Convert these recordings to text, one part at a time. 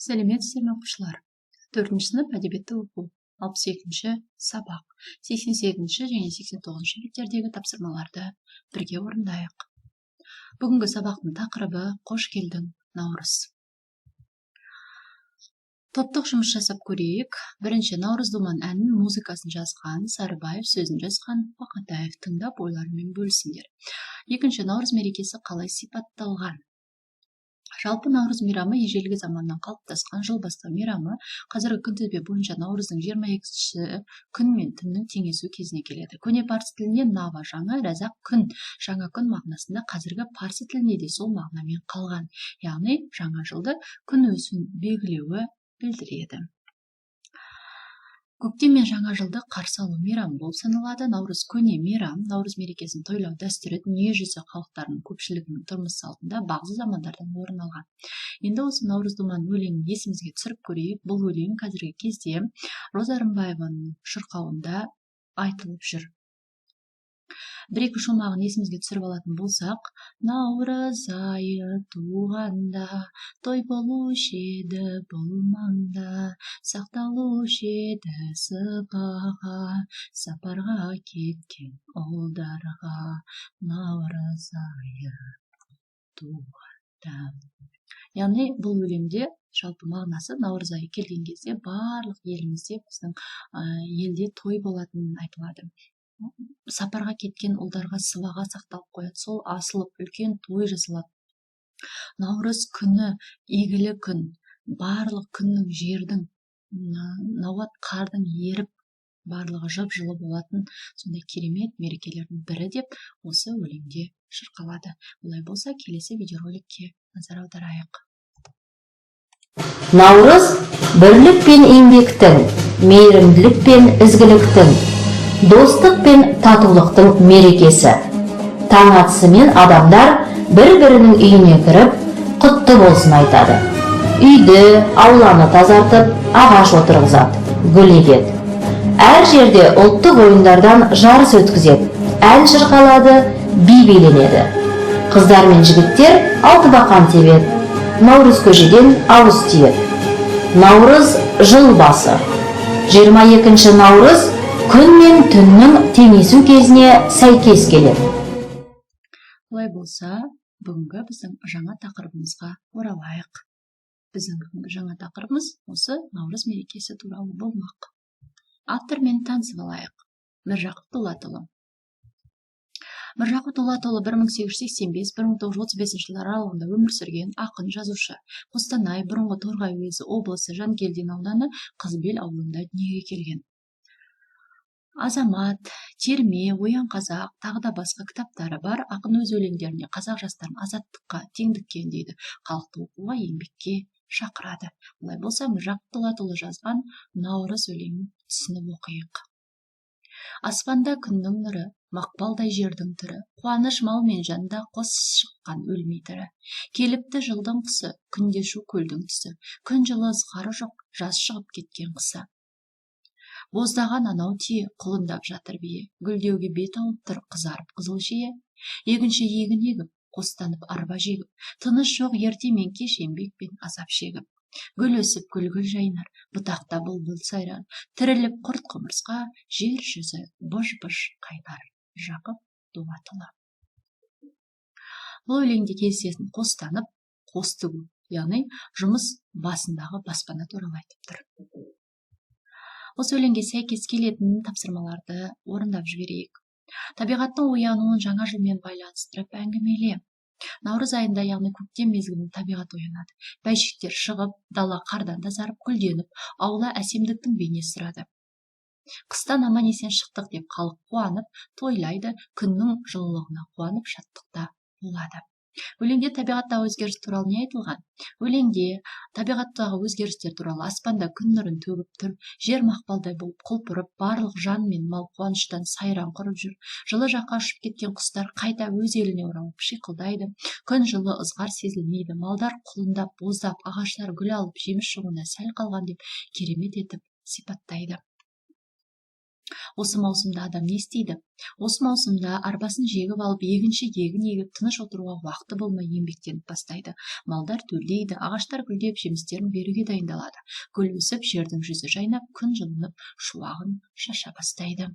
Сәлеметсіздер ме, оқушылар? Төртінші сынып, әдебиетті оқу, 62-ші сабақ. 88-ші және 89-шы беттердегі тапсырмаларды бірге орындайық. Бүгінгі сабақтың тақырыбы: «Қош келдің, Наурыз». Топтық жұмыс жасап көрейік. Бірінші, «Наурыз думан» әнінің музыкасын жазған Сарыбаев, сөзін жазған Бақатаев. Тыңдап, ойларымен бөлісіңдер. Екінші, Наурыз мерекесі қалай сипатталған? Жалпы, Наурыз мейрамы ежелгі заманнан қалыптасқан жыл бастау мейрамы. Қазіргі күнтізбе бойынша наурыздың 22-сі күн мен түннің теңесу кезіне келеді. Көне парсы тілінде нава — жаңа, рәзақ — күн, жаңа күн мағынасында. Қазіргі парсы тілінде де сол мағынамен қалған, яғни жаңа жылды күн өсуін белгілеуі білдіреді. Көктем мен жаңа жылды қарсы алу мейрамы болып саналады. Наурыз — көне мейрам. Наурыз мерекесін тойлау дәстүрі дүниежүзі халықтарының көпшілігінің тұрмыс салтында бағзы замандардан орын алған. Енді осы «Наурыз думан» өлеңін есімізге түсіріп көрейік. Бұл өлең қазіргі кезде Роза Рымбаеваның шырқауында айтылып жүр. Бір екі шумағын есімізге түсіріп алатын болсақ: Наурыз айы туғанда, той болушы еді бұл маңда, сақталушы еді сыбаға сапарға кеткен ұлдарға. Наурыз айы туғанда. Яғни бұл өлеңде жалпы мағынасы наурыз айы келген кезде барлық елімізде, біздің елде той болатынын айтылады. Сапарға кеткен ұлдарға сыбаға сақталып қояды, сол асылып, үлкен той жасалады. Наурыз күні игілі күн, барлық күннің, жердің, науат қардың еріп, барлығы жып жылы болатын сондай керемет мерекелердің бірі деп осы өлеңде шырқалады. Олай болса, келесі видеороликке назар аударайық. Наурыз — бірлік пен еңбектің, мейірімділік пен ізгіліктің, достық пен татулықтың мерекесі. Таң атысымен адамдар бір-бірінің үйіне кіріп, құтты болсын айтады. Үйді, ауланы тазартып, ағаш отырғызады, гүл егеді. Әр жерде ұлттық ойындардан жарыс өткізеді, ән шырқалады, би биленеді. Қыздар мен жігіттер алтыбақан тебеді, наурыз көжеден ауыз тиеді. Наурыз — жыл басы. 22 наурыз күн мен түннің теңесу кезіне сәйкес келеді. Олай болса, бүгінгі біздің жаңа тақырыбымызға оралайық. Біздің бүгінгі жаңа тақырыбымыз осы Наурыз мерекесі туралы болмақ. Автормен танысып алайық. Міржақып Дулатұлы. Міржақып Дулатұлы 1885-1935 жылдар аралығында өмір сүрген ақын, жазушы. Қостанай, бұрынғы Торғай уезі, облысы, Жангелдин ауданы, Қызбел ауылында дүниеге келген. «Азамат», «Терме», «Оян, қазақ» тағы да басқа кітаптары бар. Ақын өз өлеңдерінде қазақ жастарын азаттыққа, теңдікке үндейді, халықты оқуға, еңбекке шақырады. Олай болса, Міржақып Дулатұлы жазған «Наурыз» өлеңін түсініп оқиық. Аспанда күннің нұры, мақпалдай жердің түрі, қуаныш мал мен жанда қос шыққан өлмей тірі. Келіпті жылдың құсы, күнде шу көлдің түсі, күн жылы, ызғары жоқ, жаз шығып кеткен қысы. Боздаған анау түйе, құлындап жатыр бие, гүлдеуге бет алып тұр қызарып қызыл жие. Егінші егін егіп, қостанып арба жегіп, тыныш жоқ ерте мен кеш еңбек пен азап шегіп. Гүл өсіп, гүл жайнар, бұтақта бұлбұл сайрар, тіріліп құрт құмырсқа, жер жүзі быж быж қайнар. Жақып Дулатұлы. Бұл өлеңде кездесетін қостанып, қос тігу, яғни жұмыс басындағы баспана туралы айтып тұр. Осы өлеңге сәйкес келетін тапсырмаларды орындап жіберейік. Табиғаттың оянуын жаңа жылмен байланыстырып әңгімеле. Наурыз айында, яғни көктем мезгілінде табиғат оянады. Бәйшектер шығып, дала қардан тазарып, гүлденіп, аула әсемдіктің бейнесі сұрады. Қыстан аман есен шықтық деп халық қуанып тойлайды, күннің жылылығына қуанып, шаттықта болады. Өлеңде табиғаттағы өзгеріс туралы не айтылған? Өлеңде табиғаттағы өзгерістер туралы: аспанда күн нұрын төгіп тұр, жер мақпалдай болып құлпырып, барлық жан мен мал қуаныштан сайран құрып жүр. Жылы жаққа ұшып кеткен құстар қайта өз еліне оралып, шиқылдайды. Күн жылы, ызғар сезілмейді, малдар құлындап, боздап, ағаштар гүл алып, жеміс шығуына сәл қалған деп керемет етіп сипаттайды. Осы маусымда адам не істейді? Осы маусымда арбасын жегіп алып, егінші егін егіп, тыныш отыруға уақыты болмай еңбектеніп бастайды. Малдар төлдейді, ағаштар гүлдеп, жемістерін беруге дайындалады. Гүл өсіп, жердің жүзі жайнап, күн жылынып, шуағын шаша бастайды.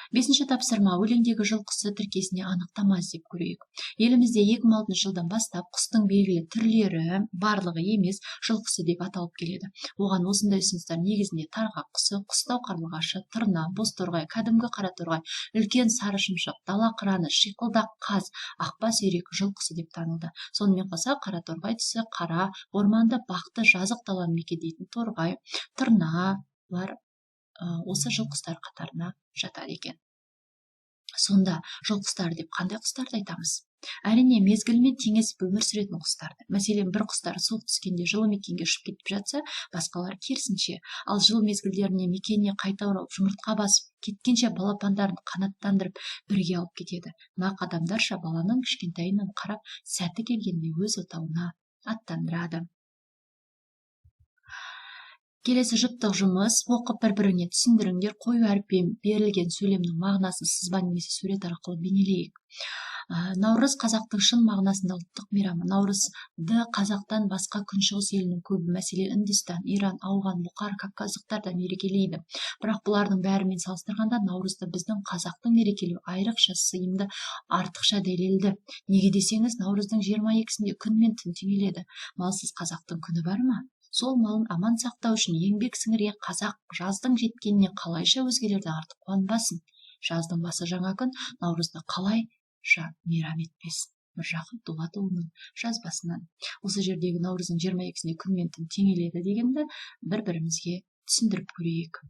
Бесінші тапсырма. Өлеңдегі жыл құсы тіркесіне анықтама іздеп көрейік. Елімізде 2006 жылдан бастап құстың белгілі түрлері, барлығы емес, жыл құсы деп аталып келеді. Оған осындай ұсыныстар негізінде тарғақ құсы, қыстау қарлығашы, тырна, бозторғай, кәдімгі қара торғай, үлкен сары шымшық, дала қыраны, шиқылдақ қаз, ақбас үйрек жыл құсы деп танылды. Сонымен қоса қара торғай түсі қара, орманды, бақты, жазық даланы мекендейтін торғай, тырналар осы жыл құстар қатарына жатады екен. Сонда жыл құстары деп қандай құстарды айтамыз? Әрине, мезгілмен теңесіп өмір сүретін құстарды. Мәселен, бір құстар суық түскенде жылы мекенге ұшып кетіп жатса, басқалар керісінше. Ал жыл мезгілдеріне мекеніне қайта оралып, жұмыртқа басып кеткенше балапандарын қанаттандырып бірге алып кетеді. Нақ адамдарша баланың кішкентайынан қарап, сәті келгенде өз отауына аттандырады. Келесі жұптық жұмыс. Оқып, бір-біріңе түсіндіріңдер. Қою әріппен берілген сөйлемнің мағынасын сызба немесе сурет арқылы бейнелейік. Наурыз қазақтың шын мағынасында ұлттық мейрамы. Наурызды қазақтан басқа күншығыс елінің көбі, мәселен, Үндістан, Иран, Ауған, Бұқар, Кавказдықтар да мерекелейді. Бірақ бұлардың бәрімен салыстырғанда наурызды біздің қазақтың мерекелеуі айрықша сыйымды, артықша дәлелді. Неге десеңіз, наурыздың 22-сінде күн мен түн теңеледі. Малсыз қазақтың күні бар ма? Сол малын аман сақтау үшін еңбек сіңірген қазақ жаздың жеткеніне қалайша өзгелерден артық қуанбасын? Жаздың басы жаңа күн, наурызды қалай мейрам етпесін? Міржақып Дулатұлының жазбасынан. Осы жердегі наурыздың 22-сінде күн мен түн теңеледі дегенді бір-бірімізге түсіндіріп көрейік.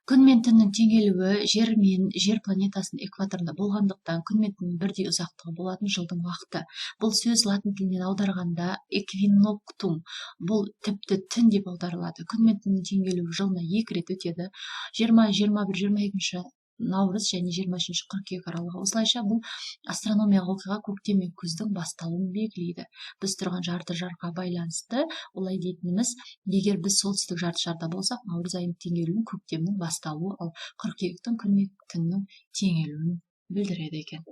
Күн мен түннің теңелуі Жер мен Жер планетасының экваторында болғандықтан күн мен түннің бірдей ұзақтығы болатын жылдың уақыты. Бұл сөз латын тілінен аударғанда эквиноктум, бұл тіпті түн деп аударылады. Күн мен түннің теңелуі жылына 2 рет өтеді. 20, 21, 22 наурыз және 23 қыркүйек аралығы. Осылайша бұл астрономиялық оқиға көктем мен күздің басталуын белгілейді. Біз тұрған жарты жарға байланысты олай дейтініміз, егер біз солтүстік жарты шарда болсақ, наурыз айының теңелуін көктемнің басталуы, ал қыркүйектің күн мен түннің теңелуін білдіреді екен.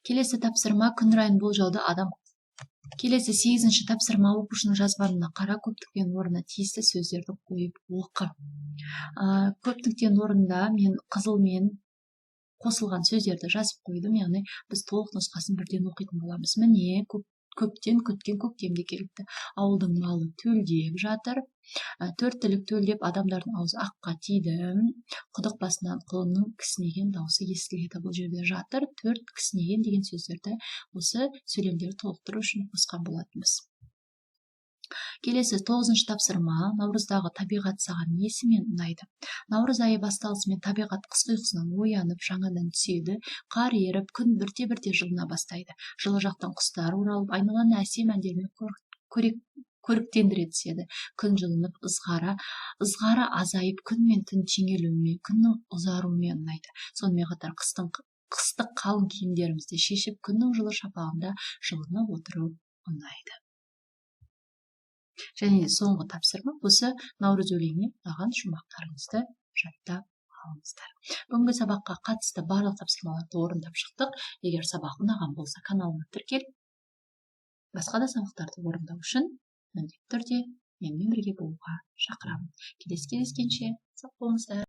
Келесі тапсырма. Күн райын болжауды адам. Келесі 8-ші тапсырма. Оқушының жазғанына қара, көптіктен орнына тиісті сөздерді қойып оқы. Көптіктен орнында мен қызылмен қосылған сөздерді жазып қойдым, яғни біз толық нұсқасын бірден оқитын боламыз. Міне, көптен күткен көктемде келіпті. Ауылдың малы төлдеп жатыр. Төрт түлік төлдеп, адамдардың аузы аққа тиді. Құдық басынан құлынның кісінеген даусы естіледі. Бұл жерде жатыр, төрт, кісінеген деген сөздерді осы сөйлемдерді толықтыру үшін қосқан болатынбыз. Келесі 9-шы тапсырма. Наурыздағы табиғат саған несімен ұнайды? Наурыз айы басталысымен табиғат қысқы ұйқысынан оянып, жаңадан түседі. Қар еріп, күн бірте-бірте жылына бастайды. Жылы жақтан құстар оралып, айналаны әсем әндермен көріктендіре түседі. Күн жылынып, ызғары азайып, күн мен түн теңелуімен, күннің ұзаруымен ұнайды. Сонымен қатар қыстық қалың киімдерімізді шешіп, күннің жылы шапағында жылынып отыру ұнайды. Және соңғы тапсырма. Осы наурыз өлеңіне ұнаған шумақтарыңызды жаттап алыңыздар. Бүгінгі сабаққа қатысты барлық тапсырмаларды орындап шықтық. Егер сабақ ұнаған болса, каналыма тіркеліп, басқа да сабақтарды орындау үшін міндетті түрде менімен бірге болуға шақырамын. Келесі кездескенше сау болыңыздар.